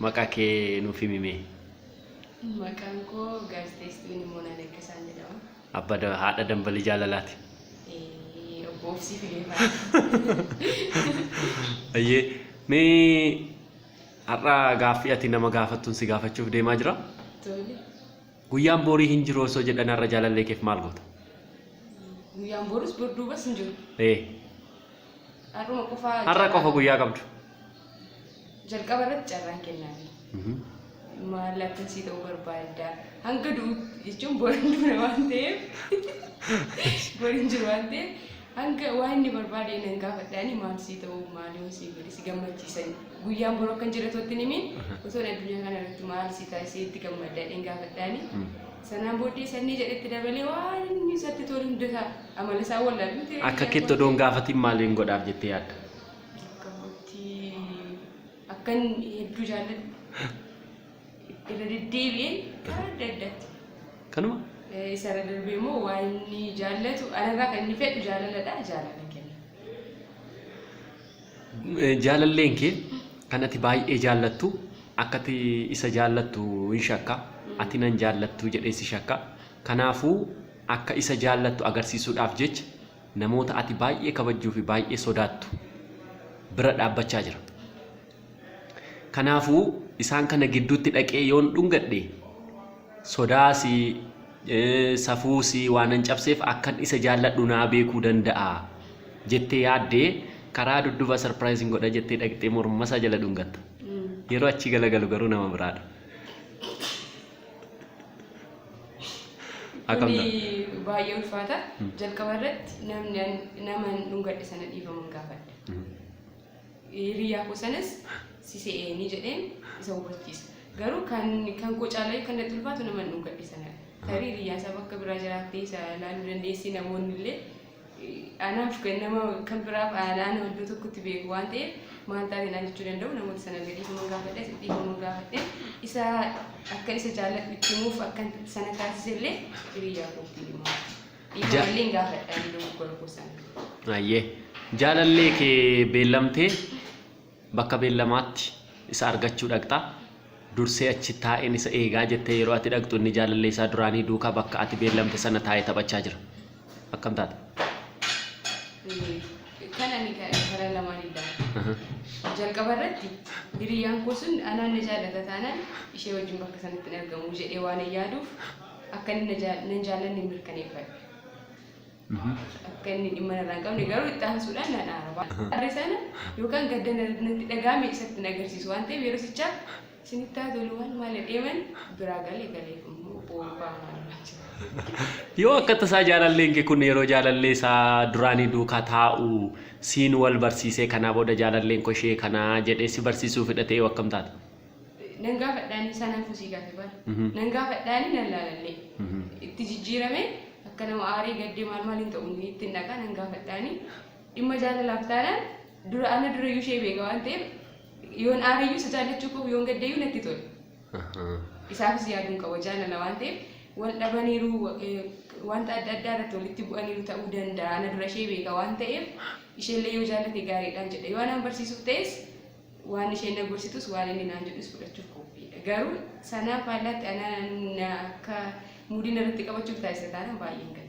Maqaa kee nuuf himi mee. Maqaan koo gaazexeessituu Nimoonaa Laggasaan jedhama. Abba haadha dambalii jaalalaati. Obbo Obsii Fileefaa. Ayyee, mee har'a gaaffii ati nama gaafattuun si gaafachuuf deemaa jira. Tole. Guyyaan boorii hin jiru osoo jedhan har'a jaalallee keef maal goota? Guyyaan borus bor duubas hin jiru. Ee, Har'uma qofaa. Har'a qofa guyyaa qabdu. Jalqaba irratti carraan kennaafi. Maal akkasii ta'uu barbaadda? Hanga du'u jechuun bor hin duune waan ta'eef, bor hin jiru waan ta'eef, hanga waan inni barbaade nan gaafadhaani, maal sii ta'uu, maal yoo sii godhe si gammachiisan, guyyaan bor akkan jira tootti himiin osoo addunyaa kana irratti maal sii taasisee itti gammadda jedheen gaafadhaani. Sanaan booddee sannii jedhetti dabalee waan inni isatti tolu hunda isaa amala isaa wallaalu ta'e. Akka keetti odoon gaafatiin maaliin godhaaf jettee yaadda? Akka kootti akkan hedduu jaalladhu irra deddeebi'een karaa adda addaatti. Kanuma? Isarra darbee immoo waan inni jaallatu anarraa kan inni fedhu jaalaladha, jaalala kenna. Jaalalleen kee kan ati baay'ee jaallattu akka ati isa jaallattu hin shakka. Ati nan jaallattu jedhee si shakka. Kanaafuu akka isa jaallattu agarsiisuudhaaf jecha namoota ati baay'ee kabajjuu fi baay'ee sodaattu bira dhaabbachaa jira. Kanaafuu isaan kana gidduutti dhaqee yoon dhungadhe sodaasi, safuusi waanan cabseef akkan isa jaalladhu naa beekuu danda'a jettee yaaddee karaa dudduba surprising godha jettee dhaqxee mormasaa jala dhungatta. Yeroo achi galagalu garuu nama biraadha. Akkam ta'a? Kuni baay'ee ulfaata. Jalqaba irratti namni nama dhungadhe sana dhiifama gaafadha. Hiriyaa koo sanas si se'eenii jedheen isa hubachiisa. Garuu kan koo caalaa kan natti ulfaatu nama dhungadhe sanadha. Tarii hiriyyaan isaa bakka biraa jiraattee isa ilaaluu dandeessi, namoonni illee anaaf kan nama kan biraaf ana iddoo tokkotti beeku waan ta'eef maal taate naan jechuu danda'u. Namoota sana illee dhiifama gaafadhe, isa dhiifama gaafadhe, isa akka isa jaalladhu itti himuuf akka sana taasise illee hiriyyaa kootti hima. Dhiifama illee hin gaafadha inni dogoggora koo sana. Ayyee. Jaalallee kee beellamtee bakka beellamaatti isa argachuu dhaqxa. Dursee achi taa'een isa eegaa jettee yeroo ati dhaqxu inni jaalallee isaa duraanii duukaa bakka ati beellamte sana taa'ee taphachaa jira. Akkam taata? Kan ani karaa lamaan ilaala. Jalqaba irratti hiriyyaan koo sun anaan na jaallata taanaan ishee wajjin bakka sanatti hin argamu jedhee waan hin yaaduuf akka inni nan jaallanne mirkaneeffadha. Akka inni dhimma narraa hin qabne garuu itti aansuudhaan nan aara. Aarri sana yookaan gadda natti dhaga'ame isatti hin agarsiisu waan ta'eef yeroo sichaaf isinitti haa tolu waan maal deeman biraa galee galeef immoo boorbaa maal jira. Yoo akka tasaa jaalalleen kee kun yeroo jaalallee isaa duraanii duukaa taa'u siin wal barsiisee kanaa booda jaalalleen koo ishee kanaa jedhee si barsiisuu fedhatee yoo akkam taata? Nan gaafadhaani, sanaafuu sii gaafe bara. Nan gaafadhaani, nan laalallee. Itti jijjiirame akka nama aarii gaddee maal maal hin ta'u itti hin dhaqa, nan gaafadhaani. Dhimma jaalalaaf taanaan dura ana durayyuu ishee beeka waan ta'eef yoon aariyyuu isa jaallachuu koof yoon gaddeeyyuu natti tola. Isaafis yaaduun qaba, jaalala waan ta'eef wal dhabaniiru, wanta adda addaa irratti walitti bu'aniiru ta'uu danda'a. Ana dura ishee beeka waan ta'eef isheellee yoo jaallate gaariidhaan jedha. Yoo anaan barsiisuuf ta'es waan isheen na gorsitus waan inni naan jedhus fudhachuuf qophiidha. Garuu sanaaf faallaatti anaan akka muudiin irratti qabachuuf taasisa taanaan baay'een gadda.